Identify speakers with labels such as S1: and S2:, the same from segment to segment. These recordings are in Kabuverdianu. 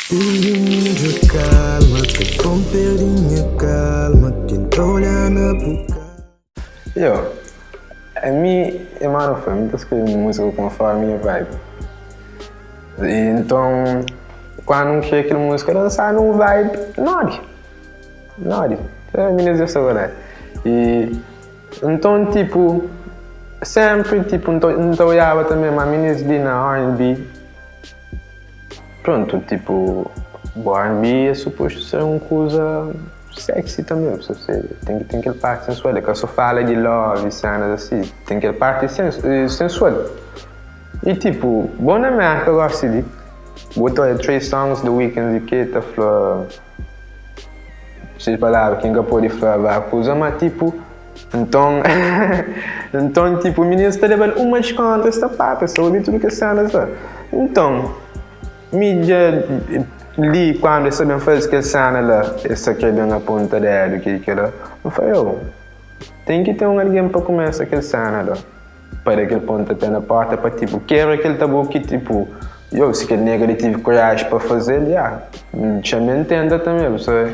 S1: Pidi calma, que bom perdinha calma, quem tá olhando pro
S2: Yo, ami é mano fã, mi ta skrebe múzika konformi nha vibe. E nton, kuandu N kria kel múzika la, N sta nun vibe nodi, nodi. Minis dja sta gosta. E nton, tipu, senpri tipu N ta odjaba tanbe ma minis li na R&B, Prontu, tipo, bu R&B é supostu ser un kuza sexy tanbe, ou seja, ten ki ten kel parti sensual, é ka so fala di love i senas asi, ten kel parti sensual. I tipo, bo na Merka gosi di, bo ta odja Trey Songz, The Weeknd i ke ta fla ses palavra ki N ka pode fla ba kuza, ma tipo, nton, nton tipo, mininus ta leba-l uma diskontra, es ta papia, es ta obi tudu kes senas la. Nton, mi dja li kuandu es ta ben faze kel sena la, es ta kre ben aponta dedu ki kila, N fla, yo, ten ki ten un algen pa kumesa kel sena la. Pa da kel pontapé na porta pa tipo kebra kel tabu ki tipo yo si kel nega li tive koraji pa fazel ya txame N tenta tanbe bu sabe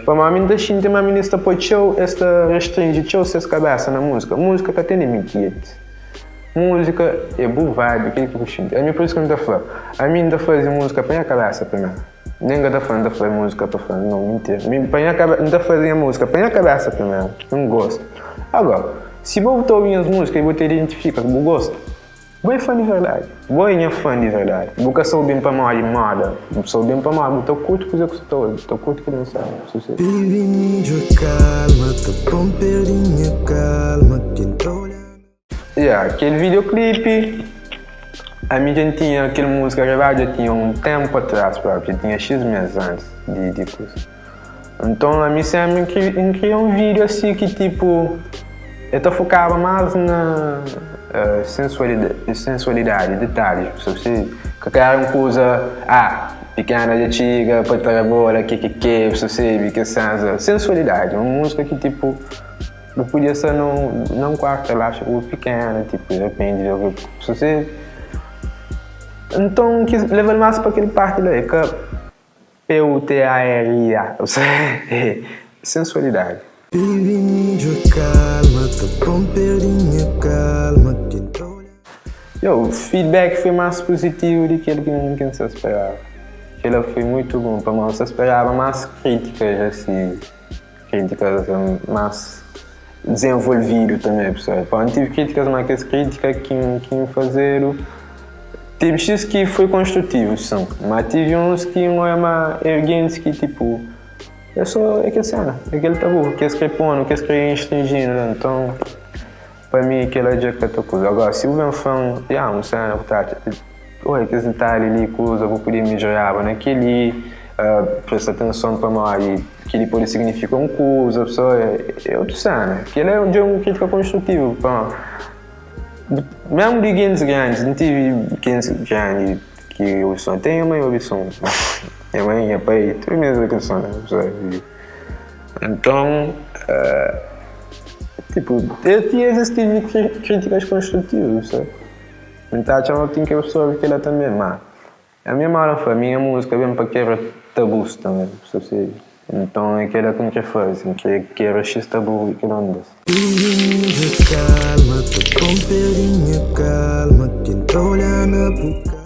S2: pamodi mi N ta xinti ma minis ta poi txeu es ta restringi txeu ses kabesa na musika musika ka ten limiti musika é bu vibe kel ki bu xinti ami pur isu ki N ta fla ami N ta faze musika pa nha kabesa primeru nen ka ta fla N ta faze musika pa fla no mintira mi pa nha N ta faze nha musika pa nha kabesa primeru N gosta agora. Si bo ta obi nhas múzika i bo ta identifika ku bu gosta, bo é fã di verdadi. Bo é nha fã di verdadi. Bu ka sta obi-m pamodi moda, bu sta obi-m pamodi bu ta kurti kuzê ku sta ta obi, bu ta kurti kel mensajen. Susesu.
S1: Baby midjor calma ka pon perdi nha calma ken ta olha na.
S2: Yeah, kel videoclipe ami dja N tinha kel múzika gravadu dja tinha un tempu atrás propi, dja tinha xis mês antis di kuza. Nton ami senpri N kria un vídiu asi ki tipu el ta fokaba más na sensualidadi, detalhis, bu sabe, ka éra un kuza ah pikena dja txiga pa tra bola ke ke ke, bu sabe, kes sénas la, sensualidadi, un múzika ki tipu bu podia sta na un kuartu relaxa ku bu pikena, tipu di repenti bu sabe. Nton N kis leba-l más pa kel parti la, é ka. P-U-T-A-R-I-A, Sensualidadi.
S1: Baby midjor calma ka pon perdi nha calma ken ta olha.
S2: Yo, feedback foi más puzitivu di kel ki N sta speraba. Kela foi mutu bon pamodi N sta speraba más krítikas asi, krítikas más dizenvolvidu tanbe pessoal. Pamodi N tive krítikas má kes krítika ki N fazedu. Tive xis ki foi konstrutivu sin, ma tive uns ki N oia ma é gentis ki tipu é so é kel sena, é kel tabu ki es kre ponu, ki es kre instringinu la, nton pa mi kela dja ka ta kuza. Agora si bu ben fla-m ya un sena bu ta atxa oi kes ditalhi li kuza bu podia midjoraba na keli, presta atenson pamodi keli pode signifika un kuza, é otu sena. Kela dja é un kritika konstrutivu pa. Mesmu di gentis grandis, N tive gentis grandi ki obi som, até nha mãe obi som, nha mãe, nha pai, tudu mes obi kel som la, Nton, tipu, ti es es tive krítikas konstrutivas, sabe? N ta atxa ma ten ki absorve kila tanbe, ma Ami é mara fla, mi nha múzika ben pa kebra tabus tanbe, Nton é kela ki N kre faze, N kre kebra xis tabu i kel ondas.
S1: Baby midjor calma, ka pon perdi nha calma, ken ta olha na bu.